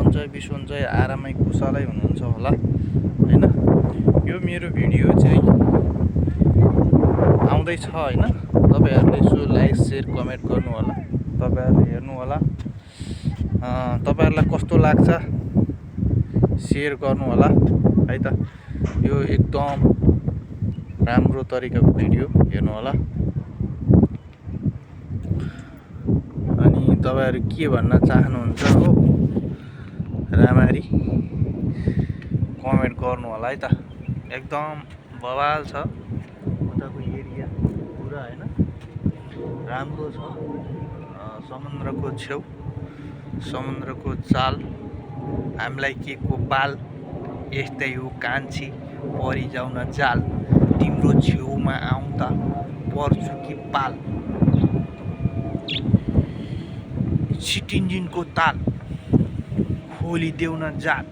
सन्चै बिसन्चै आरामै कुशलै हुनुहुन्छ होला हैन। यो मेरो भिडियो चाहिँ आउँदैछ हैन। तपाईहरुले यसो लाइक शेयर कमेन्ट गर्नु होला, तपाईहरुले हेर्नु होला, तपाईहरुलाई कस्तो लाग्छ शेयर गर्नु होला है त। यो एकदम राम्रो तरिकाको भिडियो हेर्नु होला। अनि तपाईहरु के भन्न चाहनुहुन्छ हो राम्ररी कमेन्ट गर्नु होला है त। एकदम बवाल छ उताको एरिया पुरा हैन, राम्रो छ। समुद्रको छेउ, समुद्रको चाल, हामीलाई के को बाल, यस्तै हो कान्छी परिजाउन जाल, तिम्रो छेउमा आउँदा पर्छु कि पाल, छिट इन्जिनको ताल खोलिदेऊ न जाल।